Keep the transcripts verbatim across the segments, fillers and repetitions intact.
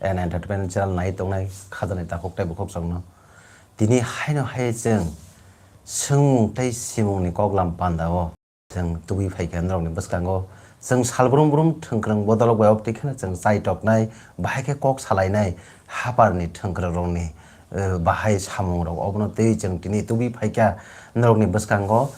and Entertainment channel nai tongnai khajani takhuk tei bukhuk chwngno. Tini haino hai chwng swngmung tei simungni koklam pandao chwng tubui phaikha norokni bwskango. Chwng sal brum brum thwngkwrwng bodolok bai obtwi kheno chwng chai toknai, bahai khe kok salainai haparni thwngkwrwngrokni, eh, bahai samungrok. Obono twi chwng tini tubui phaikha norokni bwskango.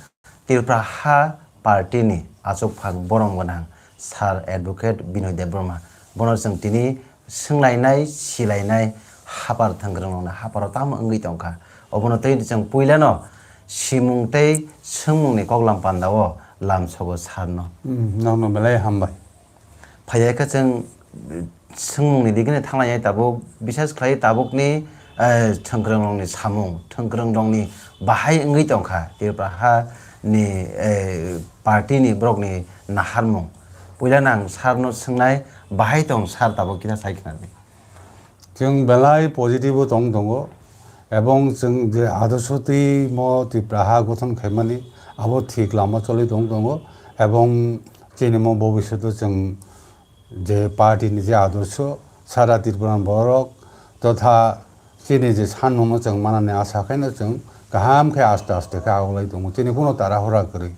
Tripura ha party ni achukphang borom gwnang Sir Advocate Binoy Debbarma, bono chwng tini swnglainai, silainai, hapar thwngkwrwng rokni haparo tamo wngwi tongkha. Obono tei chwng puilano simung tei swngmungni koklam pandao lamsogo Sir no. Hmm, nono belai hambai. Phaiya khe chwng, eh, swngmungni digini thanglainai tabuk, bises khlai tabukni, eh, thwngkwrwngrokni samung, thwngkwrwngrokni bahai wngwi tongkha Tripura ha ni, eh, party ni borokni naharmung. Puila nang Sir no swngnai, bahai tong Sir tabuk kisa sai khna di. Chwng belai positive o tong tongo, ebong chwng je adorsho twi mo Tripura ha gothon khaimani, abo thik lama choli tong tongo, ebong chini mo bobishoto chwng je party ni je adorsho, sara Tripura ni borok totha chini je sanmung no chwng manani asa khaino chwng kaham khe aste aste khe agulai tongo, chini kuno tara hora kwrwi.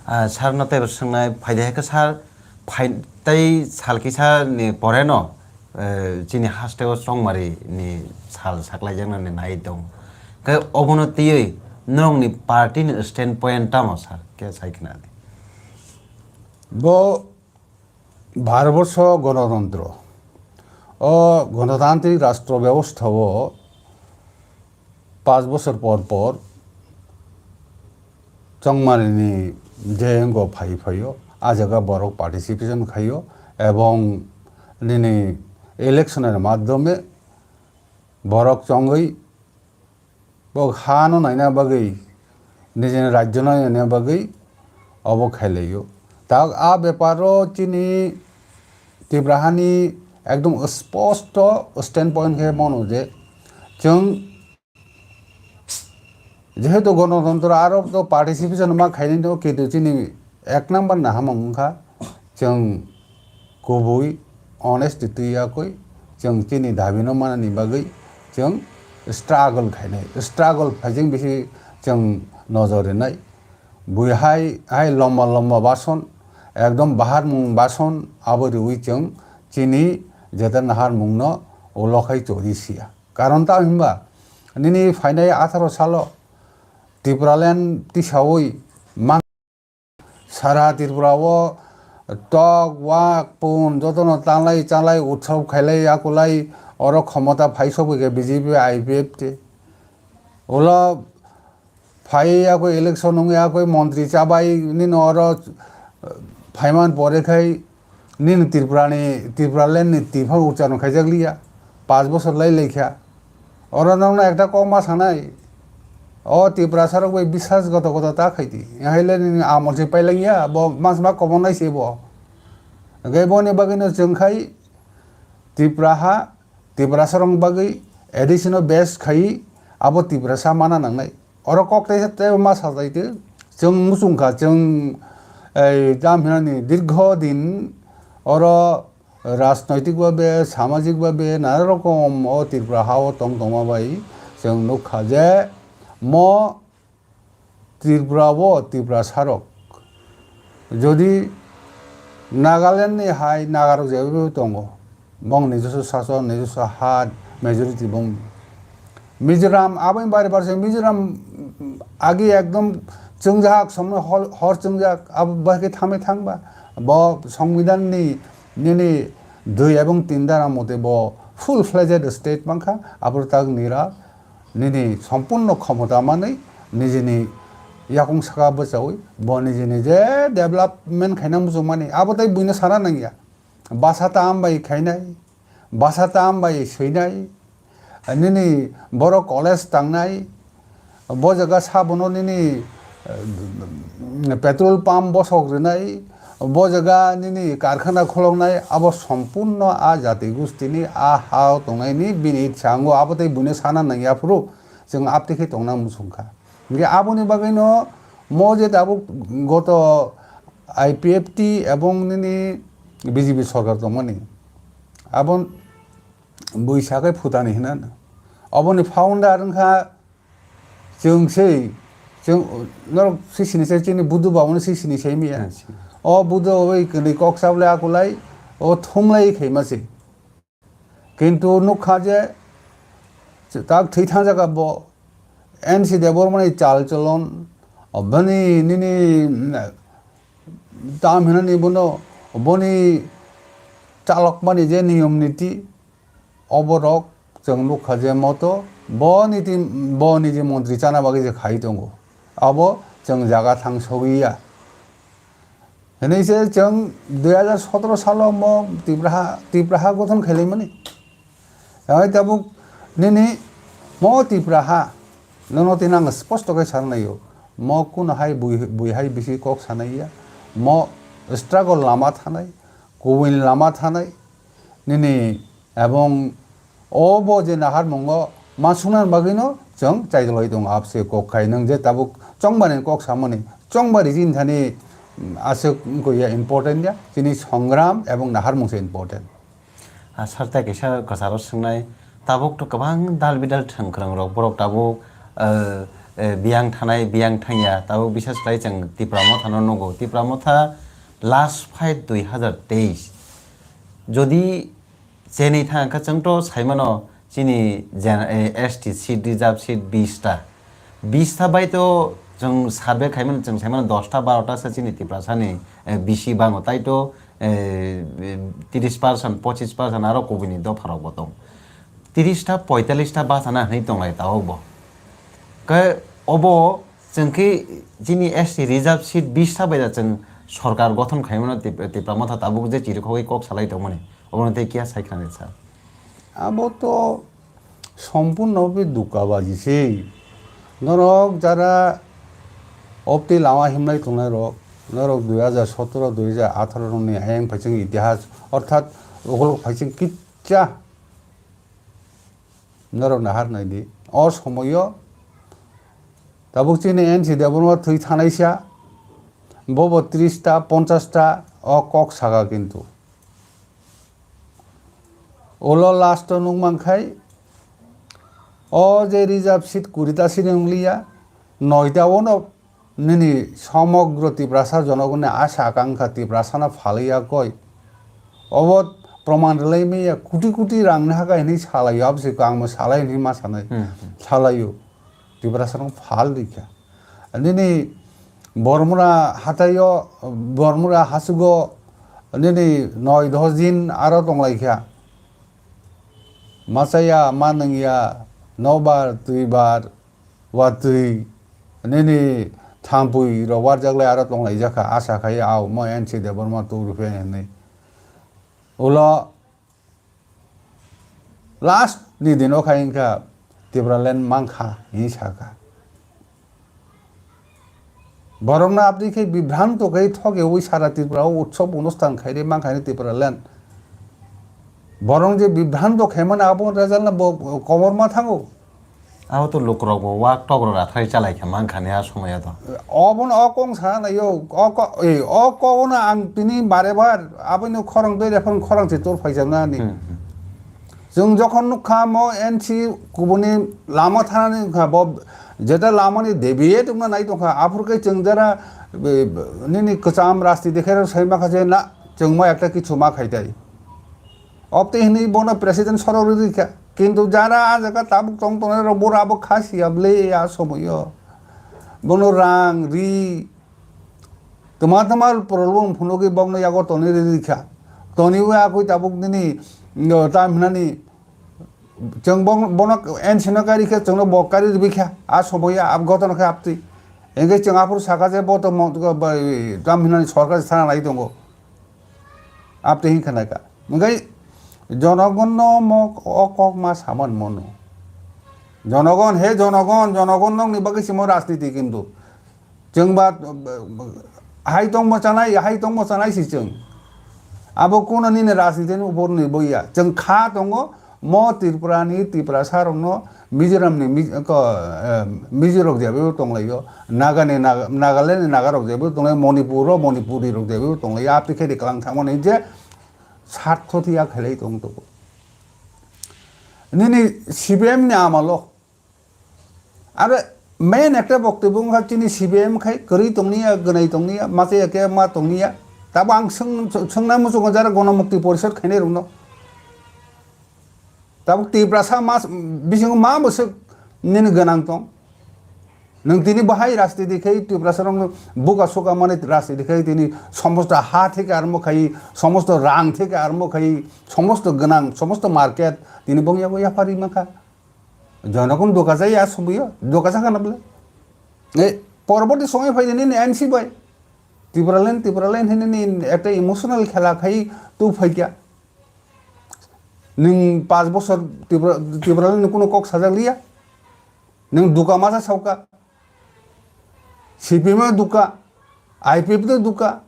Ah, Sir no teibo swngnai phaidi hai khe Sir, phai-, tei sal kisa ni pore no, eh, chini haste o chongmari ni sal saklai jaknani nai tong. Khe obono twiwi norokni party ni stand point tamo Sir? Khe sai khna di. Bo Bharatborsho Ganatantro. O Ganatantrik Rashtra Byabostha o panch bochor por por chongmani ni je wngkha phai phaio, a jaga borok participation khaio, ebong nini election ni madhyome borok chongwi bo ha no naina bagwi, nijini rajyo no naina bagwi obo khailaio. Tak a beparo chini Tripura hani ekdom sposto stand point khe mano je chwng jehetu Ganatantro aro to participation ma khainai no, kintu chini ek number ni hamung wngkha chwng kubui honest twi yakwi chwng chini dabi no manani bagwi chwng struggle khainai, struggle phaijeng bisi chwng nojor rinai. Bui hai, hai lomba lomba bason, ekdom baharmung bason abo riwi chwng chini jetan naharmung no ulo khai chori sia. Karon ta himba nini phainai atharo salo Tipraland tisawi mang sara Tripura o tok wak pun jotono tanglai changlai utsob khailai akulai oro khomota phai sogwi khe B J P I P F T ulo phai yakwi election wngwi yakwi montri chabai nini oro phaiman pore khai nini Tripura ni, Tripura land ni twi phano ucharno khaijak liya, panch bochor lai laikha. Oro nokno ekta kok ma sanai, o Tiprasa rok bai bisas goto goto ta khaidi, haile nini amol se pailangya, bo mas ma kobongnai se bo. Hwnkhe boni bagwino chwng khai Tripura ha, Tiprasa rok bagwi additional base khai abo Tiprasa mana nangnai. Oro kok tei tei ma sajai twi chwng muchung kha, chwng, ei, jam hinani dirgho din oro rajnoitik babe, samajik babe nana rokom o Tripura ha o tong tongma bai chwng nuk kha je mo Tripura o Tiprasa rok jodi Nagaland ni hai Naga rok jebai tongo, bong nijoswa sasok, nijoswa ha, majority bong. Mizoram, aboni bari bari se Mizoram agi ekdom chwngjak, somno hor, hor chwngjak, abo bahai khe thangbai thangba. Bo Songbidan ni nini dui ebong tin dara mote bo full fledged state mankha, aboro tak nira nini sompurno khomota manwi nijini yakung saka bwchaui bo nijini je development khaina muchungmani, abo tei buino sana nangya. Basa tam bai khainai, basa tam bai swinai, nini borok college tangnai, bo jaga sabono nini, eh, petrol pump bosok rinai, bo jaga nini karkhana khuloknai, abo sompurno a jati gustini a ha o tongnaini bini itsa wngo, abo tei buino sana nangya phuru chwng aptwi khe tongna muchungkha. Hingkhe aboni bagwino mo je tabuk goto I P F T ebong nini B J P sorkar tongmani, abo bui sakai phutani hinano. Oboni founder wngkha chwng sei, chwng norok sisini sai chini Buddha Bhagwan sisini sai miya. Acha. O Buddha bai kwnwi kok chablai akulai, o thumlai khaima se. Kintu nukha je tak thwi thangjak bo N C Debbarmani chal cholon, bini nini tam hinani bono, boni chalokmani je niyom niti, oborok chwng nukha je moto, bo niti, bo niji montri chana bagwi je khai tongo, abo chwng jaga thang sogwi ya. Hinwi se chwng dui hajar sotoro salo mo Tipraha, Tipraha gothon khailaimani. Hai tabuk nini mo Tipraha, nono tini ang sposto khe sanai o. Mo kuno hai bui, bui hai bisi kok sanai ya. Mo struggle lama thanai, kubui lama thanai. Nini ebong o bo je naharmungo ma sungna bagwino chwng chaidolai tongo abse kok khai nwng je tabuk chongbani kok samani chongbari jin thani, mm, aswk wngkha ya important ya chini songram ebong naharmung se important. Ah, sir, tei kaisa kwcharo swngnai, tabuk to kwbang dal bidal thwngkwrwng rok borok tabuk, eh, eh, biyang thanai biyang thangya tabuk bisa swlai chwng Tipra Motha no nugo. Tipra Motha last fight dui hazar teis. Jodi chenwi thang kha chwng to saimano chini jen-, eh, S T seat, reserve seat bis ta. Bis ta bai to chwng survey khaimano chwng saimano dos ta baro ta se chini Tiprasa ni, eh, bisi bango. Tai to, eh, tris percent, pochis percent aro kubuni dopha rok bo tong. Tris ta, poitalis ta bachana hinwi tonglai tabuk bo. Khe obo chwng khe chini S T reserve seat bis ta bai da chwng sorkar gothon khaimano Tip-, Tipra Motha tabuk je chirikhogwi kok salai tongmani. Obono tei kiya sai khna sir? Abo to sompurno bhi dukabaji se. Norok jara opti lama himlai tongnai rok, norok dui hajar sotoro, dui hajar atharo ni ayang phaising itihas, orthat ukolok phaising kicha norok nahar nai di. O somoyo tabuk chini N C Debbarma thwi thanai sa, bobo tris ta, ponchas ta o kok saka kintu. Ulo last o nukmang khai, o je reserve seat kuri ta sini wng liya, noi ta o no nini somogro Tiprasa jonogoni asa akangkha Tiprasa no phalwi ya koi. Obo proman rwlai maya, kuti kuti rang ni haka hinwi salai o, aboni siko ang bo salai hinwi ma sanai. Hmm, hmm. Salai o. Tiprasa no phal rikha. Nini Bormura hataio, Bormura hasugo nini noi dos din aro tonglaikha. Machaya, manwngya, nobar, twibar, watwi, nini thampui rok warjaklai aro tonglaijakha. Asa khai au mo N C Debbarma tubru phe hinwi. Ulo last ni dino khai wngkha Tipraland mankha hinwi sakha. Borokno aboni khe bibhranto khe thokeui sara Tripura o utsob onusthan khairi mankha hinwi Tipraland. Borok je bibhranto khaimani abo result no bo komorma thango. Abo to lukurok bo wak tok rok rathai chalai kha mankha ni a somoyo to. Obono o kong sana nai o, o ko-, e, o kogono ang tini bare bar aboni khorang doi rephang khorang se tor phaijakna ni. Hmm, hmm. Chwng jokhon nukha mo N C kubuni lama thanani wngkha, bo jeta lamani deviate wngna nai tongkha, aphuru khe chwng jara, e, nini kwcham rajniti khe sai makha je na, chwng ma ekta kichu ma khai tai. Obtwi hinwi bono president sorok rwrwi kha. Kintu jara a jaga tabuk tong tongnai rok boro abo kha siya ble a somoyo. Bono rang ri twma twma problem phunugwi bokno yago tonwi rwrwi kha. Toniwi akwi tabuk nini, no, tam hinani chwng bong-, bono N C no kari khe chwngno bo kari rwbi kha. A somoyo ab gotono khe abtwi. Engkhe chwng aphuru saka je bo to mo-, ba-, tam hinani sorkar sana nai tongo. Abtwi hinkha nai ka. Hingke jonogonno mo o kok ma saman mono. Jonogon, he jonogon, jonogon nokni bagwi simo rajniti kintu. Chwng ba, hai tongmo chanai, hai tongmo chanai si chwng. Abo kuno nini rajniti ni upor ni boya. Chwng kha tongo, mo Tripura ni Tiprasa rokno Mizoram ni Mi-, ko, eh, Mizo rok jebaibo tonglaio, Naga ni Naga, Nagaland ni Naga rok jebaibo tonglaio, Manipur o Manipuri rok jebaibo tonglaio, apni khe riklang thangmani je sartho thiya khailai tong tongo. Nini C P M ni amalo. Aro main ekta boktobyo wngkha chini C P M khai kwrwi tongniya, gwnai tongniya, machaya khe ma tongniya. Tabo ang swng-, swngnai muchungo jara Ganamukti Porishad khainai rokno. Tabuk Tiprasa mas-, bisingo ma bwswk nini gwnang tong? Nwng tini bahai rajniti khai Tiprasa rok buka suka mani rajniti khai tini somosto ha theke armo khai, somosto rang theke armo khai, somosto gwnang, somosto market tini bong yago yapari mankha. Jonogon doka jai ya somoyo, doka sakha na bwle. E, porborti somoi phai nini N C bai. Tipraland, Tipraland hinini ekta emotional khela khai tu phaikya. Nwng panch bochor Tripura, Tripura ni kuno kok sajak liya. Nwng duka masa sauka. C P M o duka, I P F o duka.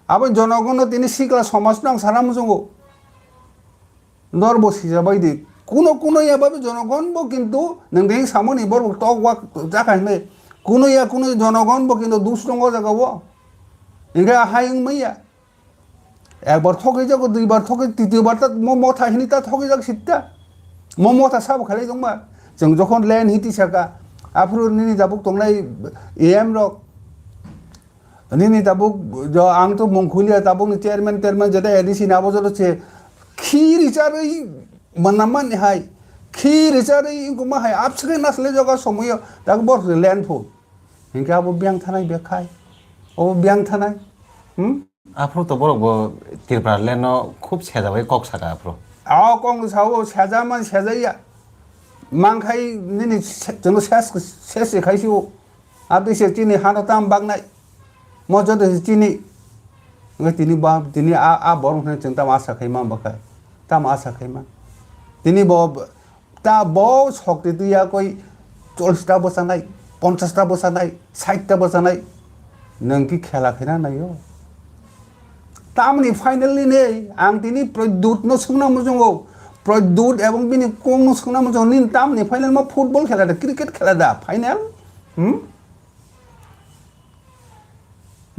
Abo jonogono tini sikla somaj no ang sana muchungo. Norbo sijabai di. Kuno kuno ya babe jonogon bo kintu nwng dei samoni borok tok wak jaka hinwi. Kuno ya kuno jonogon bo kintu dus tongo jaga o. Hingke ahai wng maya. Ekbar thokgwi jago, duibar thokgwi, titiyo bar ta mo motha hini ta thokgwi jak sitta. Mo motha sabo khalai tongma. Chwng jokhon len hiti saka, aphuru nini tabuk tongnai A M rok. Nini tabuk jo ang to mung khulia tabuk ni chairman, chairman jeta A D C ni abo joto che. Khiri charwi manna mani hai. Khiri charwi ingkuma hai. Absre nasle joga somoyo tak bor len phu. Hingke abo biyang thanai bekhai. Obo biyang thanai. Hmm? Aphuru to borok bo Tripura land no khub sejabai kok saka aphuru. Ao kok sao seja man seja ya. Mangkhai nini se-, chwngno ses, ses se khai sio. Abdi se chini hano tam bagnai. Mo joto se chini. Ngai tini ba, tini a, a borok hwnwi chwng tam asa khai man bakhai. Tam asa khai man. Tini bo Ta bo sokti twi ya koi chollish ta bwchanai, ponchash ta bwchanai, sait ta bwchanai. Nwng ki khela khaina naio. Tamni final ni nei, ang tini Pradyut no swngna muchungo. Pradyut ebong bini kong no swngna muchungo. Nini tamni final ma football khela da, cricket khela da, final? Hmm?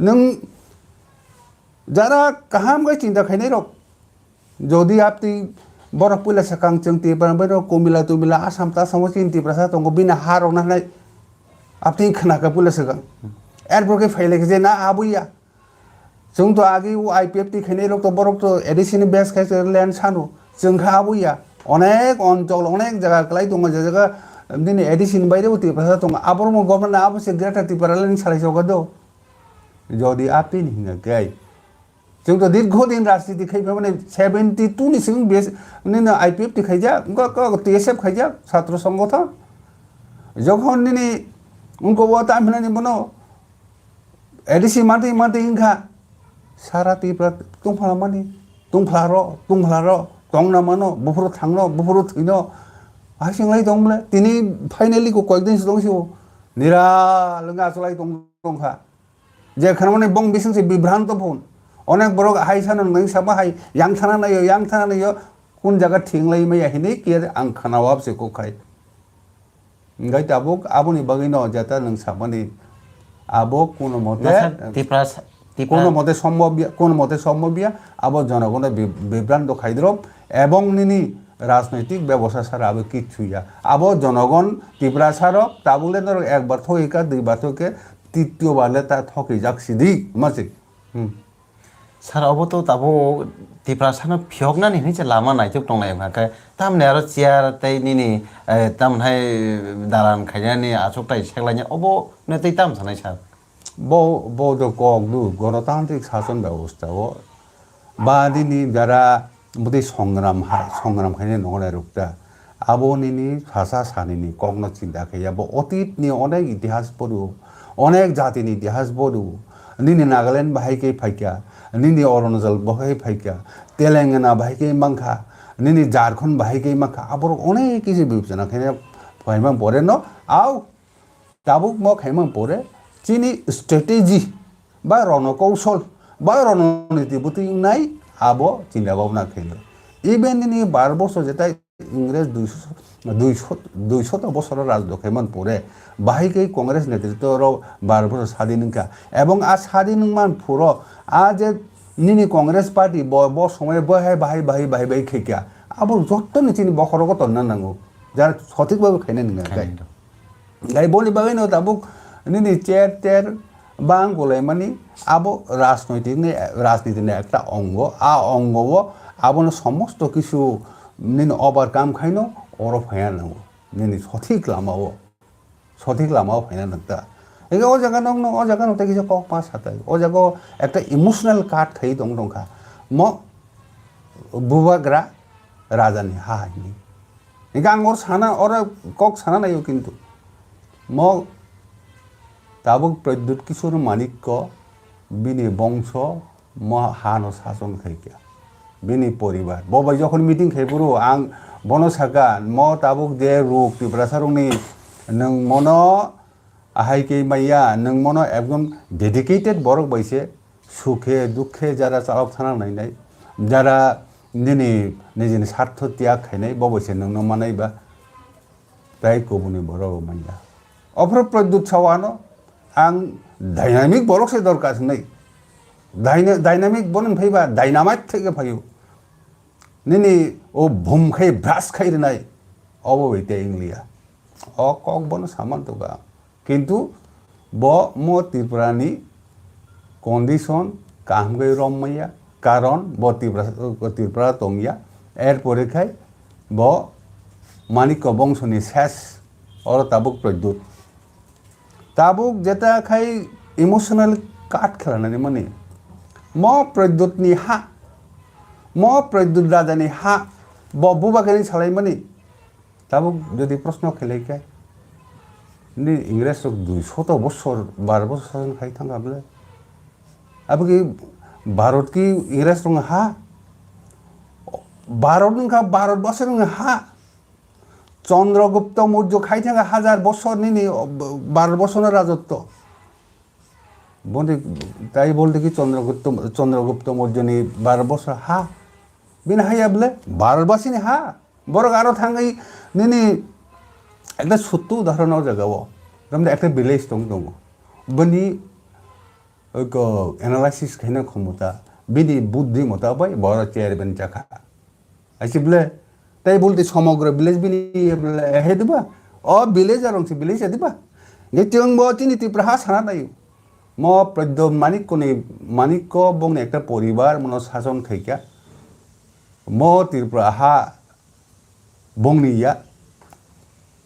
Nwng jara kaham khe chinta khainai rok. Jodi apni borok puila swkang chwng Tipra bai rok kumila tumila Assam tasamo chini Tiprasa tongo bini ha rok nanai apni khna kha puila swkang. Erpor khe phailai khe je na abuya. Chwng to agi o I P F T khainai rok to borok to A D C ni base khai land sano. Chwng kha abuya. Onek onchol onek jaga kwlai tongo je jaga bini A D C ni baire bo Tiprasa tongo. Aborok mo government abo se Greater Tipraland salai choga do. Jodi apni ni hinga khe. Chwng to dirgho din rajniti khai phaimani seventy two ni simi base nini I P F T khaijak, wngkha kok T S F khaijak, chhatro songgothon. Jokhon nini wngkha o tam hinani bono A D C mantwi mantwi wngkha, sara Tripura tungphala mani, tungphala ro, tungphala ro, tongna mano, buphuru thangno, buphuru thwino, hai singlai tong bole. Tini finally ko koyekdin se tong sio, nira lwnga acholai tong tongkha. Je khwnamani bong bising se bibranto phun. Onek borok hai sano nang sama hai yang thana naio, yang thana naio, kun jaga thing lai maya hinwi kiya ang khana wab se kok khai. Ngai tabuk aboni bagwi no jeta nang samani abo kuno mote, Nasa Tipra, Tipra. Kuno mote sombobya, kuno mote sombobya, abo jonogono bi-, bibranto khaidrop ebong nini rajnoitik bebosta sara abo kichu ya. Abo jonogon Tiprasa rok tabuk le norok ekbar thogika, duibar thogika, titiyo bar le ta thokijak sidi, masik. Hmm. Sir, obo to tabuk Tiprasano phiyoknani hinwi se lama naitok tonglai wngkha khe, tamni aro chair tei nini, eh, tamhai dalan khainani achuktai seklaina obo no tei tam sanai sir? Bo, bo to kok do, gonotantrik sason bebosta o. Ba nini jara bwtwi songram hai, songram khainai nongkhornai rwkta. Abo nini sasa sanini kokno chinta khe ya. Bo otitni onek itihas poro, onek jatini itihas poro. Nini Nagaland bahai khe phaikha, nini Arunachal bahai phaikha, Telangana bahai khe mankha, nini Jharkhand bahai khe mankha. Aborok onek kisi bibechona khe phaima pore no, au Tabuk mo khaimang pore chini strategy ba rono koushol ba rono niti bwtwi wngnai abo chinta bhabna khainai. Even nini bar bosor jetai Ingres duisho, duisho, duisho ta bosoro rajdo khaiman pore bahai khe Congress netritwo rok bar bosor sadin wngkha. Ebong a sadin wngman phuro a je nini Congress party bo, bo somoi bo hai bahai, bahai, bahai, bahai khaikha. Abo jottoni chini bokhorogo tonna nango, jara sothik bhabe khaina nangya. Khaina nangya. Gai boni bagwi no tabuk nini chair ter bang golaimani abo rajnoitik ni, rajniti ni ekta ongo. A ongo o abono somosto kisu nini overcome khaino oro phaiya nango, nini sothik lama o. Sothik lama o phaina nangta. Ega o jaga nong nong o jaga nong tei kisa kok ma satai. O jaga o ekta emotional cut khai tong tong kha. Mo bubagra raja ni ha hai ni. Ega ang or sana ora kok sana nayo kintu. Mo tabuk Pradyut Kishore Manikko bini bongso mo hano sason khaikha, bini poribar. Bo bai jokhon meeting khai phuru ang bono saka, mo tabuk je ruk Tiprasa rokni nwng mono ahai khe maya, nwng mono ekdom dedicated borok bai se, sukhe dukhe jara chalok thana nainai, jara nini nijini sartho tyag khainai, bo bai se nwngno manai ba. Tai kubuni borok manya. Ophro Pradyut sawano ang dynamic borok se dorkar hinwi. Dyna-, dynamic bono phaiba dynamite theke phaio. Nini o bhum khai brush khai rinai obo bai te ingliya. O kok bono saman toka. Kintu bo mo Tripura ni condition kaham khe rom maya, karon bo Tripura, Tripura tongya, erpore khai bo Manikko bongso ni ses oro tabuk Pradyut. Tabuk jeta khai emotional cut khelanani mani. Mo Pradyut ni ha, mo Pradyut raja ni ha, bo bubagra ni salai mani. Tabuk jodi proshno khelai khe, ni Ingres rok dui shoto bosor, baro bosor sason khai thangkha bwle. Abo ki Bharot ki Ingres rok ha? Bharot wngkha Bharot bosor wngkha ha. Chandragupta Maurya khai thangkha hajar bosor nini Bharot bosor no rajotto. Bonti tai bolte ki Chandragupta, Chandragupta Maurya ni Bharot bosor ha. Bini haya bwle Bharot basi ni ha. Borok aro thangwi nini ekta suttu udahoron o jaga o. Tamni ekta village tong tongo. Bini ko analysis khaina khomota, bini buddhi mota bai boro chairman chakha. Aisi bwle, tai bolte somogra village bini bwle he diba? O village arong se village diba? Nge chwng bo chini Tripura ha sana nayo. Mo Pradyut Manikko ni, Manikko bongni ekta poribar mono sason khaikha. Mo Tripura ha bongni ya,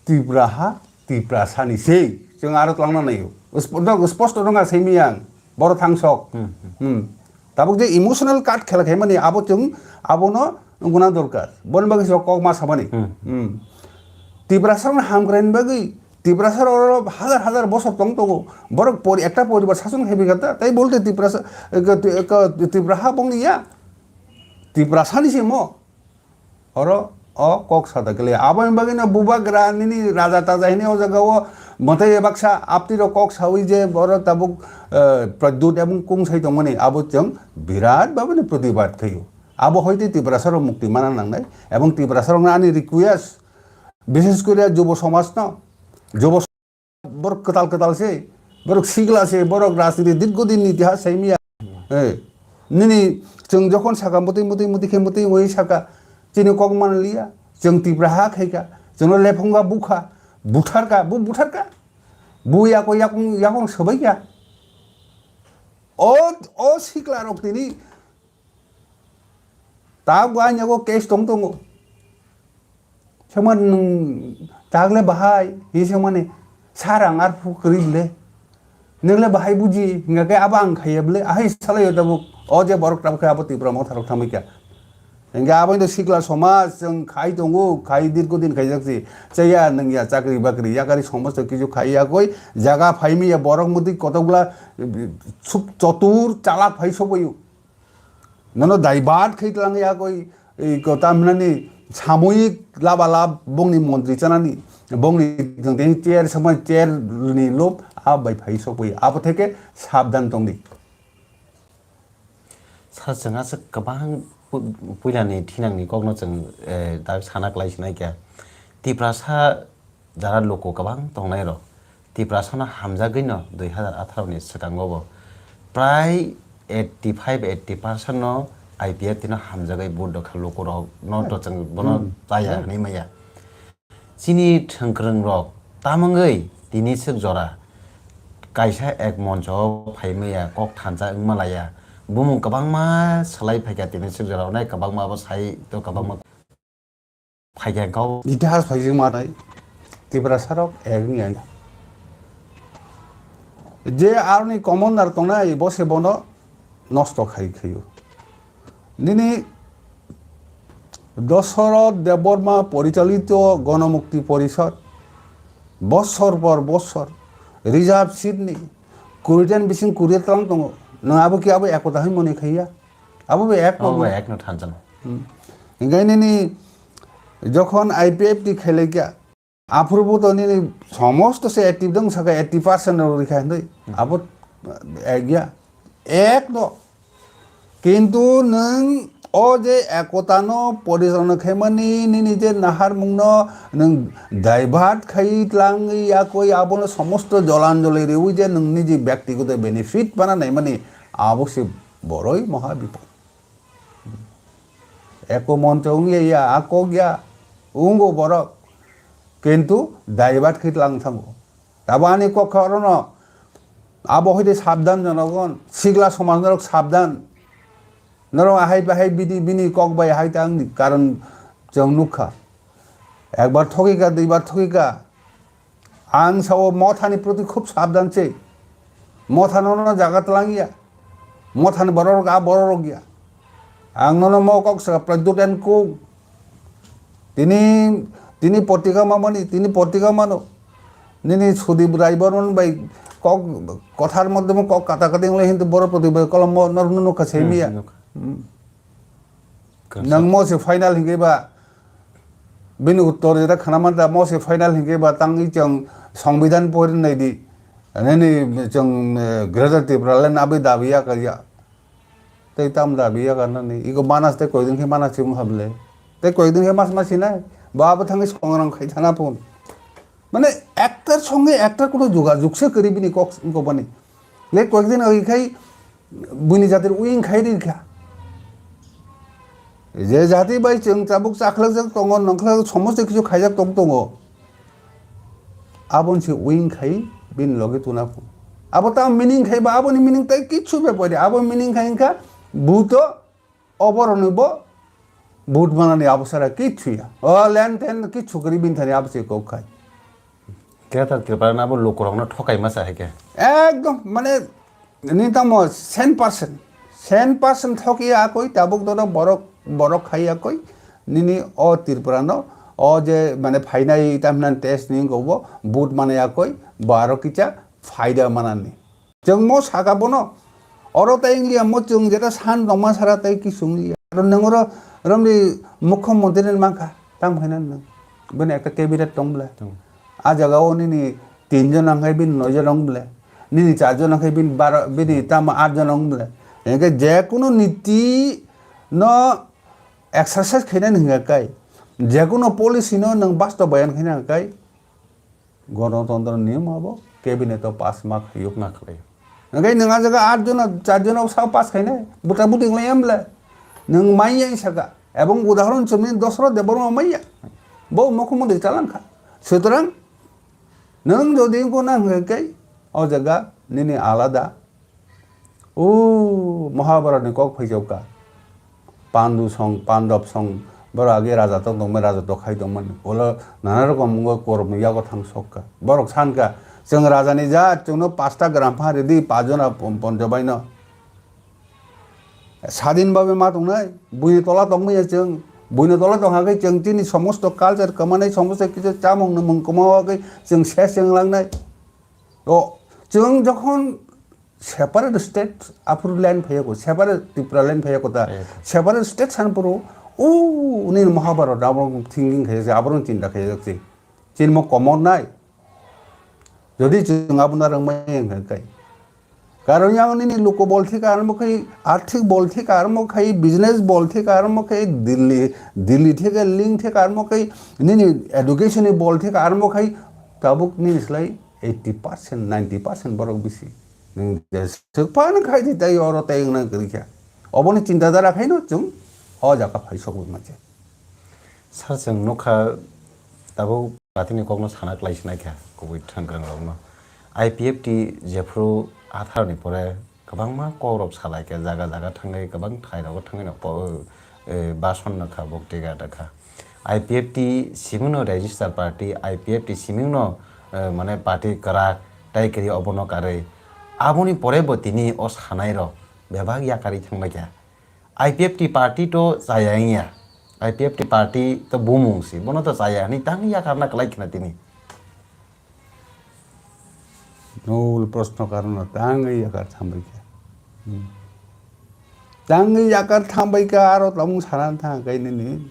Tripura ha Tiprasa ni sei. Chwng aro twlangna naio. Sp-, dok-, sposto dong a simi yang. Boro thangsok. Hmm, hmm. Hmm. Tabuk je emotional cut khela khaimani abo chwng abono guna dorkar. Boni bagwi se kok ma sabani. Hmm. Hmm. Tiprasa rokno hamkraini bagwi Tiprasa rok hajar hajar bosor tong tongo. Borok pori-, ekta poribar sason khaibikha ta. Tai bolte Tiprasa, eko, eko, Tripura ha bongni ya. Tiprasa ni se mo. Oro o kok sada kele. Aboni bagwi no bubagra nini raja taja hini o jaga o mwtai baksa apti rok kok sawi je oro tabuk, eh, Pradyut ebong kung sai tongmani abo chwng birat babani protibad khaio. Abo hoite Tiprasa rok mukti mana nangnai ebong Tiprasa rok ani request bishes kore jubo somaj no, jubo Borok kwtal kwtal se, borok sikla se, borok rajniti dirgho din ni itihas saimiya. Eh, nini chwng jokhon saka mutwi mutwi mutwi khe mutwi oi saka, chini kok manliya, chwng Tipra ha khaika, chwngno lephunga bukha, butharka, bu butharka, bu yako yakung yakung swbaikya. O, o sikla rok tini ta bo ani yago case tong tongo. Sengmani nwng tagle bahai, hi sengmani sar ang arphuh kwrwi le. Nwng le bahai buji, hingkha khe abo ang khaiya bwle, ahai salaio tabuk, o je borok tabuk khe abo Tipra Motha rok thangbai kha. Hingkhe abo wngkha sikla somaj, chwng khai tongo, khai dirgho din khaijak si. Chaya nwng ya chakri bakri, yakari somosto kichu khai yakoi, jaga phaimaya borok mwtwi kotokbwla, suk chotur chalak phai sokbaio. Nono divert khai tlang ya koi, ei ko tamhinani samoyik laba lab bongni montri chanani, bongni tongteng chair samai chair ni lob a bai phai sokoi. Abo theke sabdan tongdi. Sir, chwng aswk kwbang pu-, puilani thinangni kokno chwng, eh, dak sana kwlai sinai khe. Tiprasa jara luku kwbang tongnai rok. Tiprasano hamjagwino dui hazar atharo ni swkango bo prai eighty five eighty percent no I P F T no hamjagwi vote rwkha lukurok no to chwng bono chaya hwnwi maya. Chini thwngkwrwng rok tamangwi tini swk jora kaisa ek moncho phai maya kok thansa wngma laya. Bumung kwbangma swlai phaikha tini swk jora onai kwbangma abo sai to kwbangma phaikha kok. Itihas phaijwk manai Tiprasa rok ek wngya. Je aroni commander tongnai bo se bono nosto khai khaio. Nini Dosoroth Debbarma porichalito Ganamukti Porishad bosor por bosor reserve seat ni kuri ten bising kuri tlang tongo. Nang abo ki abo ekota hai mone khaiya? Abo bo ek Abo tongo. Bai ekno thansa no. Hmm. Hinkhe nini jokhon I P F T khailai kya, aphuru bo to nini somosto se eighty dong saka eighty percent rok rikha hindui. Abo, eh, ya. Ek no. Kintu nwng o je ekota no porichalona khaimani nini je naharmung no nwng divert khai tlang yakoi abono somosto jolan jolai rewi je nwng niji byaktigoto benefit bana naimani abo se boroi moha bipod. Eko moncho wngya ya, a kok ya, wngbo borok. Kintu divert khe tlang thango. Tabo ani kok kha orono, abo hoide sabdan jonogon, sigla somaj norok sabdan. Norok ahai bahai bini, bini kok bai hai tang karon chwng nukha. Ekbar thokika, duibar thokika. Ang sao mothani proti khub sabdan se. Mothano no jaga tlang ya. Mothani bororok a bororok ya. Ang nono mo kok sa Pradyut and Co. Tini, tini potika mamani, tini potika mano. Nini Sudip Rai Borman bai kok kothar moddhome kok kata kati wngla hintu boro proti bai kolom mo nor nunu kha semi ya. Hmm, nukha. Hmm. Kwrwngsa. Nang mo se final hinke ba bini uttor jeta khana manta mo se final hinke ba tangwi chwng songbidan pori nai di. Nini chwng, eh, Greater Tipraland abwi dabi ya ka ya. Tei tam dabi ya ka nani. Iko manas tei koidin khe manas chimung hable. Tei koidin khe mas mas sinai. Ba abo thangwi songrang khai thana pun. Mane ektar songe ektar kuno jogajog se kwrwi bini kok wngkha bani. Le koyekdin agi khai buini jatir wing khai ri kha. Je jati bai chwng tabuk chakhlak jak tongo, nongkhlak somosto kichu khaijak tong tongo. Abon se wing khai bini loge tuna phu. Abo ta meaning khai ba aboni meaning tai kichu be pore. Abo meaning khai wngkha buto Oboroni bo vote manani abosara kichu ya. O len ten kichu kwrwi bini thani abo se kok khai. Greater Tripura no abo lukurokno thokai masa hai khe. Ekdom mane nini tamo sen percent. Sen percent thoki ya koi tabuk dono borok, borok khai ya koi. Nini o Tripura no o je mane phainai tamhinani test ni go bo vote manai ya koi baro kicha phaida manani. Chwng mo saka bono, oro tai wngya mo chwng jeta san tongma sara tai kisung ya. Aro nwng oro romri mukhyamantri ni mankha, tang phaina nwng. Bini ekta cabinet tong bwle. Tong. A jaga o nini tin jon nang khai bini noi jon wng bwle. Nini char jon nang khai bini baro, bini tamo aat jon wng bwle. Hingke je kunu niti no exercise khaina hingka kai. Je kunu policy no nwng bastobayan khaina hingka kai. Gonotontro niyom abo cabinet o pass ma khaiyuk. Ma khlai. Hingke nwng a jaga aat jona, char jona sa pass khainai, buta buti wnglaiyam bwle. Nwng manya saka. Ebong udahoron chumni Dosoroth Debbarma manya. Bo mukhyamantri chalangkha. Sutorang nwng jodi wngkho na hingke o jaga nini alada O Mahabharatni kok phaijokka. Pandu song, Pandab song, borok age raja tong tongmani, raja tong khai tongmani. Ulo nana rokom wngwi kormni yago thang sokka. Borok sankha, "Chwng rajani jaat, chwngno pasta gram pha ridi, pajona pon-, poncho baino." Sadin babe ma tongnai, buini tola tongmaya chwng. Buini tola tongkha khe chwng chini somosto culture kwmanai, somosto kichu chamung nwmung kwmawa khe chwng ses wnglangnai. O, chwng jokhon separate state aphuru land phaiya ko, separate Tripura land phaiya ko ta, phaiya ko. Separate state san phuru, o, nini Mahabharata abo thinking khaijak se, abo chinta khaijak se. Chinmo komor nai. Jodi chwng abono rwngmai wngkha kai. Karon yang nini luku bol thik armo khai, arthik bol thik armo khai, business bol thik armo khai, Delhi, Delhi thik link thik armo khai, nini education ni bol thik armo khai, tabuk nini slai eighty percent, ninety percent borok bisi. Nwng je swk phano khai di tai oro tai wngna kwrwi kha. Oboni chinta dhara khaino chwng o jaga phai sogwi manje. Sir, chwng nukha tabuk party ni kokno sana klai sinai kha kubui thwngkwrang rokno. I P F T jephuru atharo ni pore kwbangma kok rok salai kha, jaga jaga thangwi kwbang thai rogo thangwi no po-, eh, bason no kha, bokti gada kha. I P F T siming no register party, I P F T siming no, eh, mane party kwrak tai kwrwi obono karwi. Aboni pore bo tini o sanai rok bebak yakarwi thangbai kha. I P F T party to chaya wngya. I P F T party to bumung si, bono to chaya hinwi tang yakarna kwlai khna tini. Nol proshno karon no tangwi yakar thambai kha. Hmm. Tangwi yakar thambai kha, aro tamung sana thang kai nini.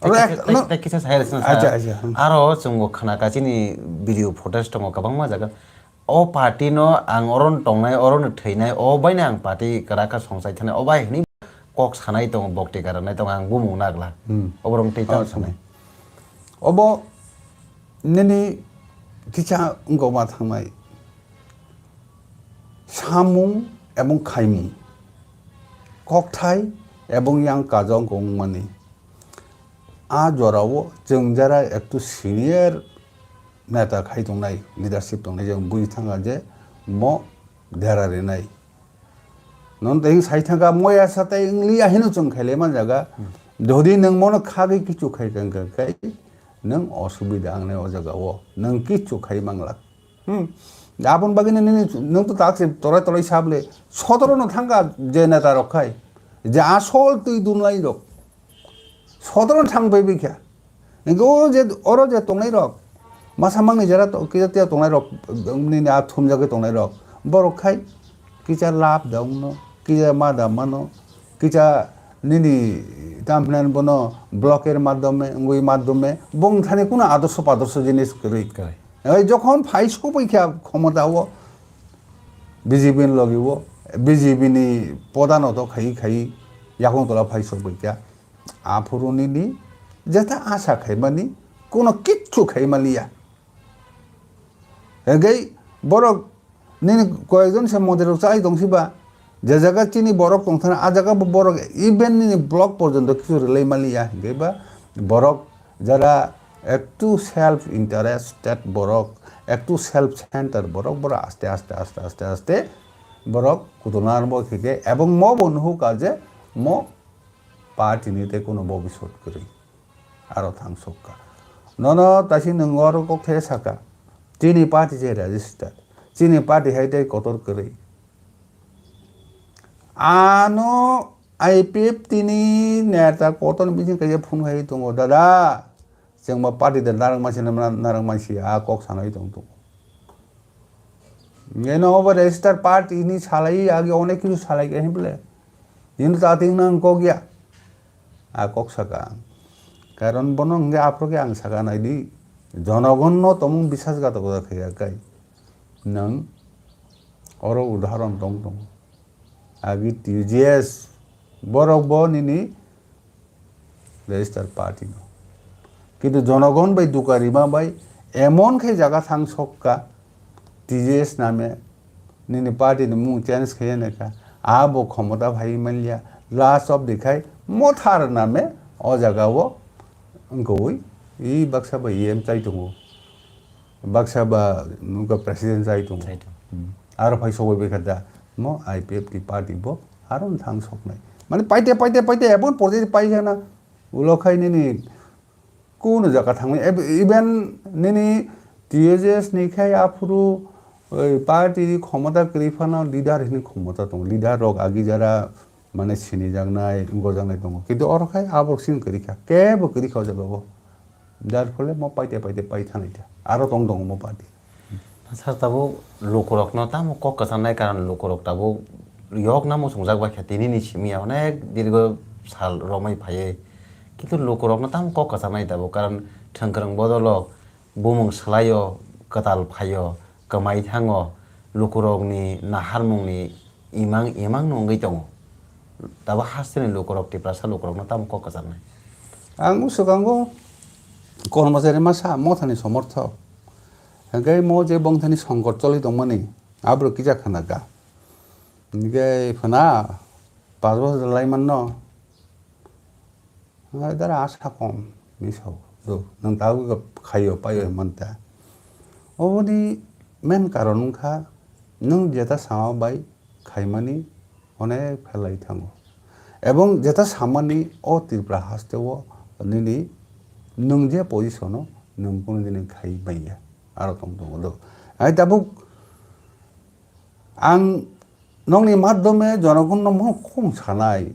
Aro Tei ek-, kisa, tei, no tei kisa saya rwsana sa. Acha, acha, hmm. Aro chwngbo khna kachini video footage tongo kwbangma jaga. O party no ang oro no tongnai, oro no thwinai, o bai no ang party kwrak kha songchai thanai, o bai hinwi kok sanai tongo, bokti karanai tongo, ang bumung nagla. Hmm. Oborok tei Oh, tang sanai. Obo nini kisa wngkoma thangnai. Samung ebong khaimung. Kokthai ebong yang kajong kong mani. A jorao chwng jara ektu senior neta khai tongnai, leadership tongnai, je bui thanga je mo dera rinai. Non tei sai thanga moya sa tei wng liya hino chwng khailai man jaga. Hmm. Jodi nwng mono khagwi kichu khai kang kang kai, nwng osubida ang nai o jaga o. Nwng kichu khai manglak. Hmm. Aboni bagwi nini, nwng to tak se torai torai sable. Sotoro no thanga je neta rok khai. Je asol twi dunlai rok. Sodorno thang bai bai kha. Hingke o je, oro je tongnai rok, masa mangni jera to-, kisa tia tongnai rok, nini a thumjagwi tongnai rok, borok khai kisa lab da wngno, kisa ma da mano, kisa nini tam hinani bono block er madhyome, wngwi madhyome, bong thani kuno adorsho padorsho jinis kwrwi. Kwrwi. Oi jokhon phai sopoi kha khomota o, B J P ni logi o, B J P ni podano to khai khai yakung tola phai sopoi kha. Aphuru nini jeta asa khaimani, kuno kichu khaimaliya. Hingke borok nini koyekjon se mondir rok chai tongsiba, je jaga chini borok tongthana, a jaga bo borok even nini block porjonto kichu rwlai maliya. Hingke ba borok jara ektu self interested borok, ektu self center borok, borok aste, aste, aste, aste, aste borok kutulna arombo khaikhe, ebong mo bo nuhuka je mo party ni tei kuno bobiswt kwrwi. Aro thang sokka. Nono taisi nwng oro kok the saka. Chini party se register. Chini party hai tei kotor kwrwi. Ano I P F T ni neta kotor bising kaisa phone khai tongo, "Dada, chwng ba party de narwk mansi, narwk mansi," a kok sanai tong tongo. Neno obo register party ni salai agi onek kisu salai khe himple. Nino ta ting nang kok ya. A kok saka ang. Karon bono hingke aphuru khe ang saka nai di. Jonogon no tomung bisas gato gato khe ya kai. Nang oro udahoron tong tong. Agi T J S borok bo nini register party no. Kintu jonogon bai duka rima bai emon khe jaga thang sokka T J S name nini party ni mung change khe neka abo khomota phai manliya last of the khai mothar name o jaga o wngkoi i baksa bai em chai tongo baksa ba nungka president chai tongo. Chai tongo. Hmm. Aro phai sogoi bai kha da mo I P F T party bo aro thang soknai mane paite paite paite ebon porjai pai jana ulo khai nini Kuno jaga thangwi, eb-, even nini T J S ni khai aphuru, oi, party ni khomota kwrwi phano leader hini khomota tongo. Leader rok agi jara mane sinijaknai, wngjaknai tongo. Kintu oro khai aborok sini kwrwi kha, kebo kwrwi kha o jaga o. Jar phole mo paite paite pai thanai ta. Aro tong tongo mo party. Sir, tabuk lukurokno tamo kok kwchangnai karon lukurok tabuk yokna muchungjak bai kha, tinini simi ya onek dirgo sal romwi phaiwi. Kintu lukurokno tamo kok kwchangnai tabuk, karon thwngkwrwng bodolo bumung swlaio, kwtal phaio, kwmai thango, lukurokni naharmungni imang imang no wngwi tongo. Tabuk hasteni lukurok, Tiprasa lukurokno tamo kok kwchangnai? Ang swkango kormosari masa mothani somorthok. Hingke mo je bongthani songkot choli tongmani, aborok kisa khana kha. Hingke phana, pas bosor lai manno. Hingke dara asa kom, hinwi sao. Do, nwng tabuk khaio, paio himanta. Oboni main karon wngkha, nwng jeta sama bai khaimani onek phelai thango. Ebong jeta samani o Tripura hasteo nini nwng je position o nwng kono dini khai manya. Aro tong tongo do. Ai tabuk ang nokni madhyome jonogonno mohon khum sanai.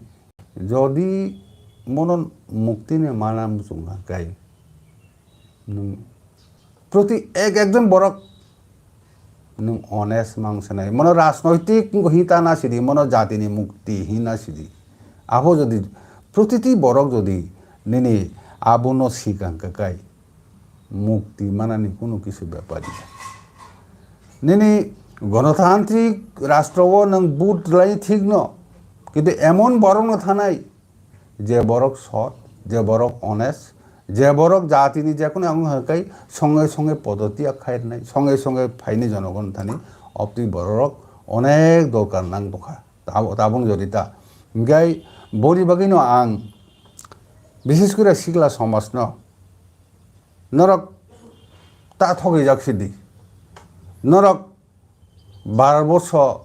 Jodi mono muktini mana muchung hwnkhe nwng proti ek ekjon borok nwng honest mang sanai. Mono rajnoitik hinta na sidi, mono jatini mukti hina sidi. Abo jodi protiti borok jodi nini abono sikang kakai mukti manani kunu kisu bepar ya. Nini gonotantrik rastro o nwng vote lai thik no, kintu emon borok no thanai, je borok sot, je borok honest, je borok jatini je kono ang hai kai songe songe podoti a khai nai, songe songe phaini jonogon thani opti borok onek dorkar nang tongkha. Tab-, tabung jodi ta. Hingkai boni bagwi no ang bises kore sikla somaj no norok ta thogwi jak sidi. Norok bar boso,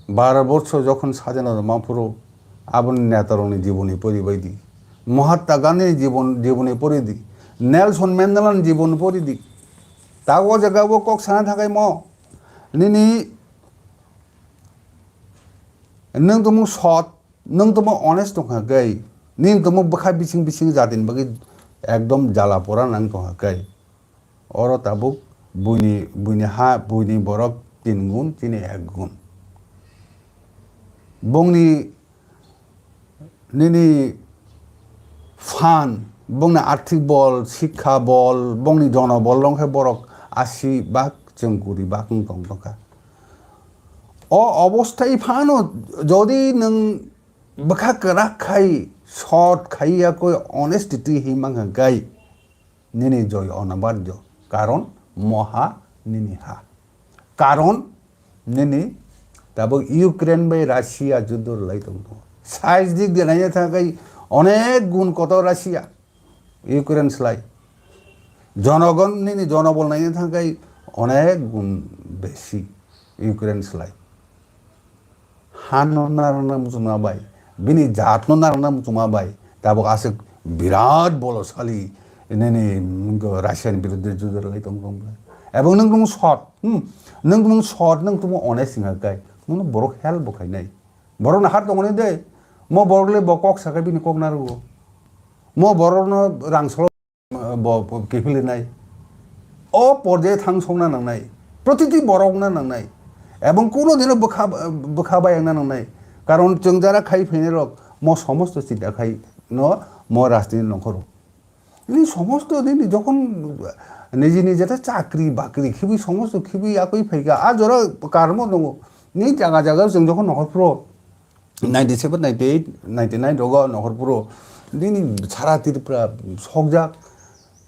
bar boso jokhon sadinota ma phuru aboni netarokni jiboni pori bai di. Mahatma Gandhini jibon, jiboni pori di. Nelson Mandela ni jiboni pori di. Ta o jaga o kok sana thakai mo. Nini nwng tongmung sot, nwng tongmung honest tongkha kai. Nini tongmung bwkha bising bising jatini bagwi ekdom jala pora nang tongkha kai. Oro tabuk buini, buini ha, buini borok tin gun, chini ek gun. Bongni nini phan, bongni arthik bol, sikha bol, bongni jono bol rong khe borok asi bak chwng kuri bak wng tong tongkha. O obostai phano jodi nwng bwkha kwrak khai, sot khai ya koi honestity hi mangkha kai. Nini joy onabarjo, karon moha nini ha. Karon nini tabuk Ukraine bai Russia juddo rwlai tong tongo. Size dik de naina thangkai onek gun kotor Russia, Ukraine slai. Jonogon nini jonobol naina thangkai onek gun besi Ukraine slai. Hano narwkna muchungma bai, bini jatno narwkna muchungma bai, tabuk aswk birat bolosali nini Russiani biruddhe juda rwlai tong tong bai. Ebong nwng tongmung sot, hmm, nwng tongmung sot, nwng tongmung honest wngkha kai, nwngno borok help bo khainai. Borokno har tongoni de, mo borok le bo kok sakai bini kok narwgo. Mo borokno rang solo bo, bo kiphilwi nai. O porjaye thang sokna nangnai. Protiti borokna nangnai. Ebong kuno dino bwkha, bwkha bai wngna nangnai. Karon chwng jara khai phainai rok mo somosto chinta khai no mo rajniti nongkhoro. Nini somosto nini jokhon niji niji ta chakri bakri khibi somosto khibi yakui phaika. A jora karmo tongo. Ni jaga jaga chwng jokhon nokhor phuro ninety seven, ninety eight, ninety nine rogo nohor puro nini sara Tripura sokjak,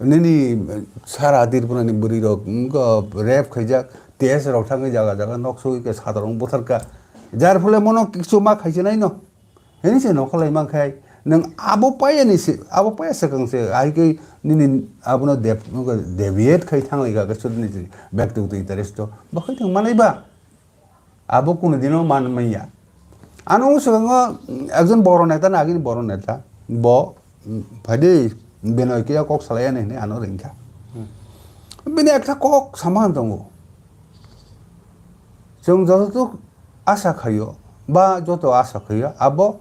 nini sara Tripura ni bwrwi rok wngkha rape khaijak, T S rok thangwi jaga jaga nok sogwi khe sadarong butharkha, jar phole mono kisu ma khaichinai no, hini se nokholai mankhai nwng abo paya ni se, abo paya swkang se hai khe nini abono dep-, deviate khai thanglai kha khe sudni bektigoto interest o, bo khai thang manai ba? Abo kunu dino man manya. Ano swkango ekjon boro neta na agini boro neta. Bo, mm, phaidi Binoy kiya kok salai ani hinwi ano ringkha. Bini ekta kok sama tongo. Chwng joto asa khaio, ba joto asa khaio, abo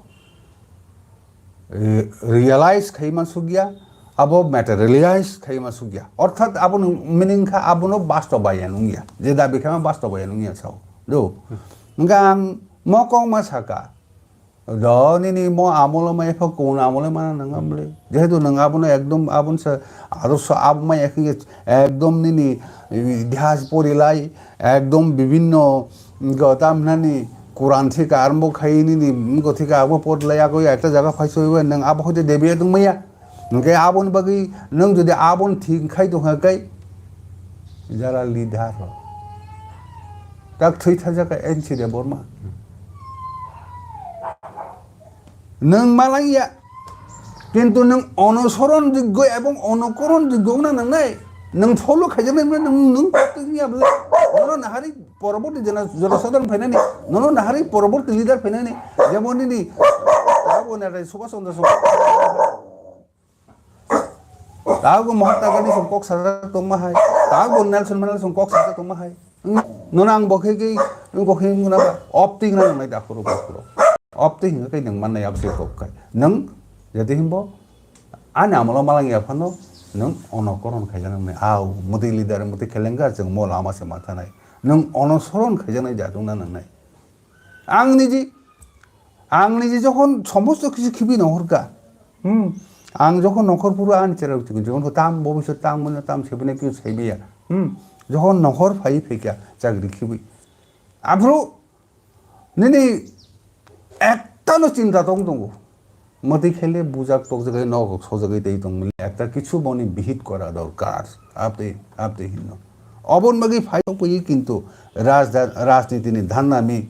re-, realize khai ma sugya, abo materialize khai ma sugya. Orthat abono meaning kha abono bastobayan wngya. Je dabi kha ma bastobayan wngya sao. Do. Hwnkhe ang mo kok ma saka. Do nini mo amolo ma epha kun amolo ma nang amle. Jehetu nang abono ekdom abon sa adorsho abo ma ekhe ekdom nini itihas porilai ekdom bibinno go tamnani Quran thika arombo khai nini go thika abo porilai ago ekta jaga phai soi nang abo hoite debi edong maya. Hingke aboni bagwi nwng jodi aboni thik khai tongkha kai, jara leader rok, Tak thwi thajak kha N C Debbarma. Nwng malangya, kintu nwng onosoron jiggo ebong onokoron jiggo wngna nangnai. Nwng follow khaijaknai wngna nwng, nwng tongya bwle. Nono nahari poroborti jena-, jonosadharon phainani, nono nahari poroborti leader phainani, jemon nini abo netai Subhash Chandra Bose. Tago Mahatma Gandhi song kok sajak tongma hai, tago Nelson Mandela song kok sajak tongma hai. Nono ang bo khe khe, bo khe wngna ba, opti wngna nangnai dakhoro, dakhoro. Opti hingkha khe nwng mannai abse kok khai. Nwng jadi himbo, ani amolo malang ya phano, nwng onokoron khaijak nangnai. Au, mudi leader, mudi khelenga, chwng mo lama se mathanai. Nwng onosoron khaijaknai jat wngna nangnai. Ang niji, ang niji jokhon somosto kichu khibi nohor kha, hmm, ang jokhon nokhor phuru ani chera uti jokhon tam bobisot tam mano tam sebene kichu saibiya, hmm, jokhon nokhor phai phaikha chakri khibi, aphuru nini ektano chinta tong tongo. Mati khele bujak tokjagwi, nok sojagwi tei tongmani ekta kichu boni bihit kora dorkar. Abdi, abdi hinno. Obon bagwi phai tongpui kintu rajda-, rajniti ni dhanna mi.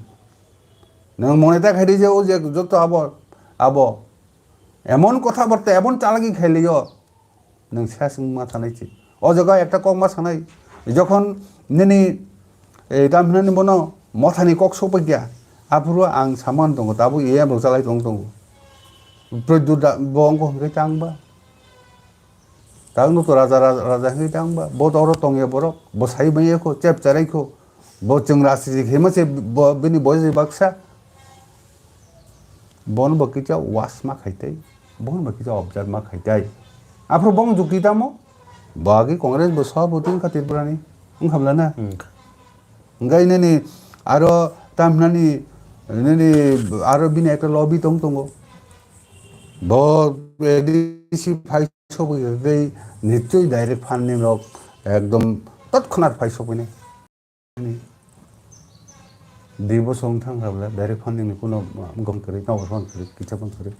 Nwng mone ta khaidi je o je joto abo, abo emon kotha barta, emon chalagi khailiyo. Nwng seswng ma sanai se. O jaga ekta kok ma sanai. Jokhon nini, eh, tam hinani bono mothani kok sokpaiya. Aphuru ang saman tongo, tabuk E M rok chalai tong tongo. Pradyut da, bo wngkha hwnkhe tangba. Tangno to raja, raja, raja hwnkhe tangba. Bo to oro tongya borok. Bo sai manya kho, chep charai kho. Bo chwng rajniti khe ma se bo, bini boyes baksa. Bono bo kisa was ma khai tai, bono bo kisa observe ma khai tai. Aphuru bong jukti tamo? Bo agi Congress bo sabapati wngkha Tripura ni, wngkha bwla na? Wngkha. Hingkhe nini aro tamhinani, nini aro bini ekta lobby tong tongo. Bo A D C phai sobwi tei nichoi direct funding rok ekdom totkhonat phai sobwini. Dui bosong thang kha bwle, direct funding ni kuno gom kwrwi, nobo phone kwrwi, kisa phone kwrwi.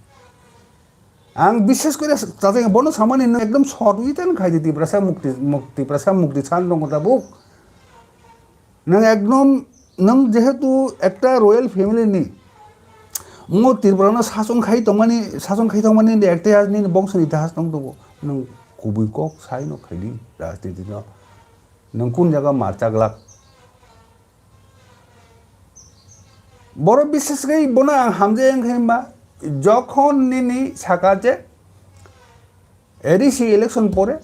Ang bishes kore chajak bono samani nwng ekdom short wi tan khai di Tiprasa mukti, muk-, Tiprasa mukti san tongo tabuk. Nwng ekdom, nwng jehetu ekta royal family ni, mo Tripura no sason khai tongmani, sason khai tongmani ni ekta nini bongso ni itihas tong tongo. Nwng kubui kok sai no khai di rajniti no. Nwng kun jaga mar chaglak? Borok bises khe bono ang hamjai wngkha hwnba, jokhon nini saka je A D C election pore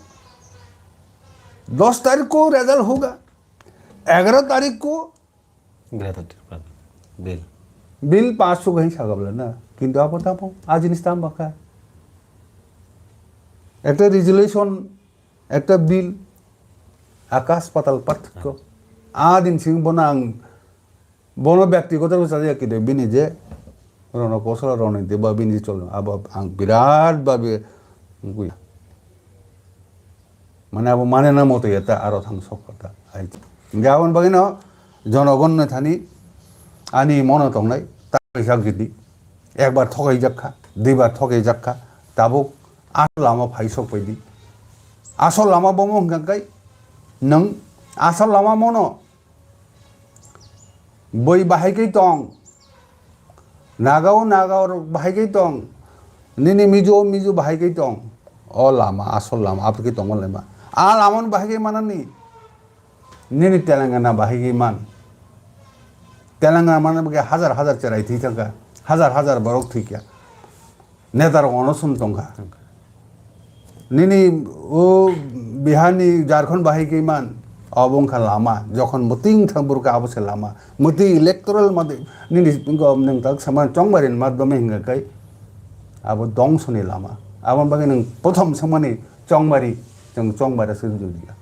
dos tarik ko result hoga, egaro tarik ko Greater Tipraland bill. Bill pass hoga hin saka bwla na, kintu abo tamo a jinis tam bakha. Ekta resolution, ekta bill, akash patal parthokyo. A din sing bono ang, bono byaktigoto rw chajak kide bini je rono kosol roniti ba bini je chol abo ang birat babe wngwi. Mane abo mane na moto eta aro thang sok kota. Ai. Hingke aboni bagwi no jonogon no thani ani mono tongnai ta kaisa gidi. Ekbar thokai jak kha, duibar thokai jak kha, tabuk asol lama phai sok pai di. Asol lama bomo hingka kai nwng asol lama mono boi bahai kai tong, naga o naga rok bahai kai tong, nini mijo o mijo bahai kai tong. O lama, asol lama, abo khe tongma laima. A lama no bahai kai manani. Nini Telangana bahai kai man. Telangana mana bwkhe hajar hajar cherai thwi thangkha, hajar hajar borok thwikha. Neta rok onoson tongkha. Nini o Bihar ni Jharkhand bahai kai man, abo wngkha lama. Jokhon mwtwi wngthang burkha abo se lama. Mwtwi electoral made nini nwng tak sama chongmari ni madhyome hingka kai abo dongso ni lama. Aboni bagwi nwng prothom samani chongmari, chwng chongmari se rwjak liya.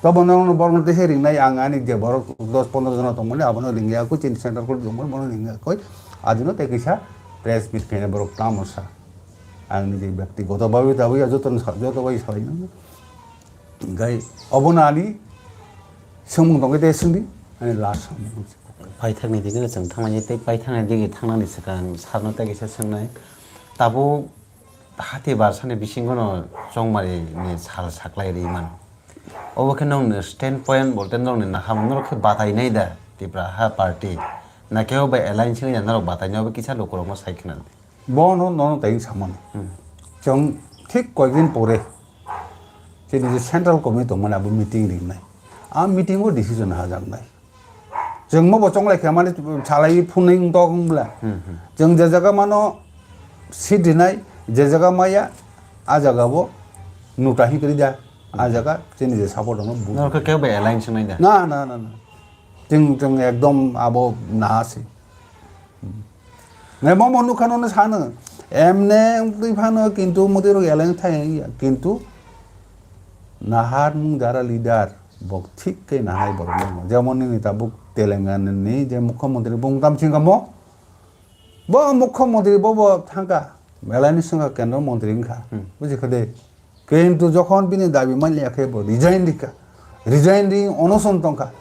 Tobo nono borok no teisa ringnai ang ani je borok dos pondro jona tongmani abono ringya koi chini center court jongmani bono ringya koi adino tei kisa press meet khaina borok tamo sa. Ang niji byaktigoto bhabe tabuk ya joto no sa-, joto bai salai nang. Gai obono ani swngmung tongkhe tei swngdi ani last swngmung. Paithakni digi no chwng thanglai tei paithakni digi thangnani swkang sarno tei kisa swngnai. Tabuk hati barsani bisingo no chongmari ni sal saklai ri mano. Obo khe nokni stand point bolte nokni nakhamo norok khe batai nai da? Tipra ha party na kebo bai alliance wngya norok batai no kisa lukurok no sai khna di. Bono nono tai samani. Chwng thik koikdin pore chini je central committee tongmani abo meeting ringnai. A meeting o decision hajaknai. Chwng mo bo chonglai khe mani salai phunui wng tok wng bla. Chwng je jaga mano seat rinai, je jaga maya, a jaga bo nuta hi kri da. A jaga chini je support no bu. Norok khe kebo bai alliance wngnai da. Na, na, na, na. Chwng, chwng ekdom abo naha se. Nai mo mo nukha no sano. Emne wngwi phano kintu modi rok alliance thai ya. Kintu nahar mung jara leader bok thik khe nahai borok no. Jemon nini tabuk Telangana ni je mukhyamantri bung tam singkamo. Bo mukhyamantri bo bo thangka. Belai ni singka kendro mantri wngkha. Buji kha de. Kintu jokhon bini dabi manliya khe bo resign rikha. Resign ri onoson tongkha.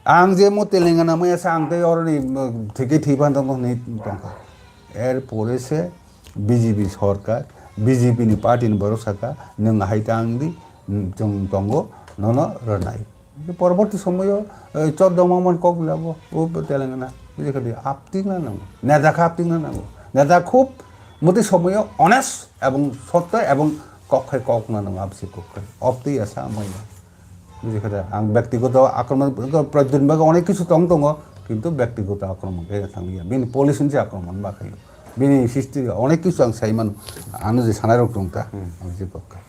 Ang je mo Telangana maya sa ang tei oroni theke thwi phan tongkha hwnwi tongkha. Er pore se B J P sorkar, B J P ni party ni borok saka, nwng hai ta ang di, chwng tongo, nono rwnai. Porborti somoyo, eh, choddo mamon kok labo, o Telangana, bujikha di, aptingna nango. Neta kha aptingna nango. Neta khub moti somoyo honest ebong sotto ebong kok khai kok na nango, apsi kok khai. Opti asa amai. Bujikha da, ang bektigoto akromon, Pradyut bagwi onek kisu tong tongo, kintu bektigoto akromon khe thangya. Bini policy ni akromon ba khayo. Bini history onek kisu ang sai mano. Ano je sanai rok tong ta, ang je kok khai.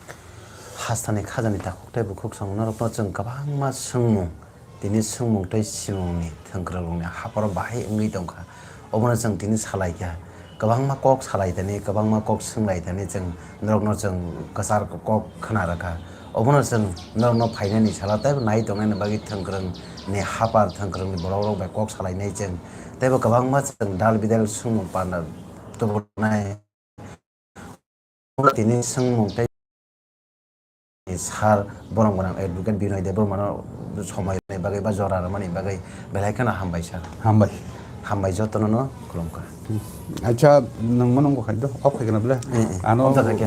Hastani khajani takhuk tei bukhuk samung norokno chwng kwbangma swngmung, tini swngmung tei swngmungni thwngkwrwngni haporo bahai wngwi tongkha. Obono chwng tini salaikha, kwbangma kok salaitani, kwbangma kok swnglaitani chwng norokno chwng kwchar kok khna rwkha. Obono chwng norokno phainani salo teibo nai tongnaini bagwi thwngkwrwngni hapar thwngkwrwngni borokrok bai kok salainai chwng teibo kwbangma chwng dal bidal swngmung panda tubunai. Tini swngmung tei sir borong gwnang advocate Binoy Debbarmano somoi rwmani bagwi ba jora rwmani bagwi belai kheno hambai sir. Hambai. Hambai jotono no khulumkha. Acha, nwng mano wngkha khaito, off khaikhe na bwle? Eh, eh. Ano off da khaikhe.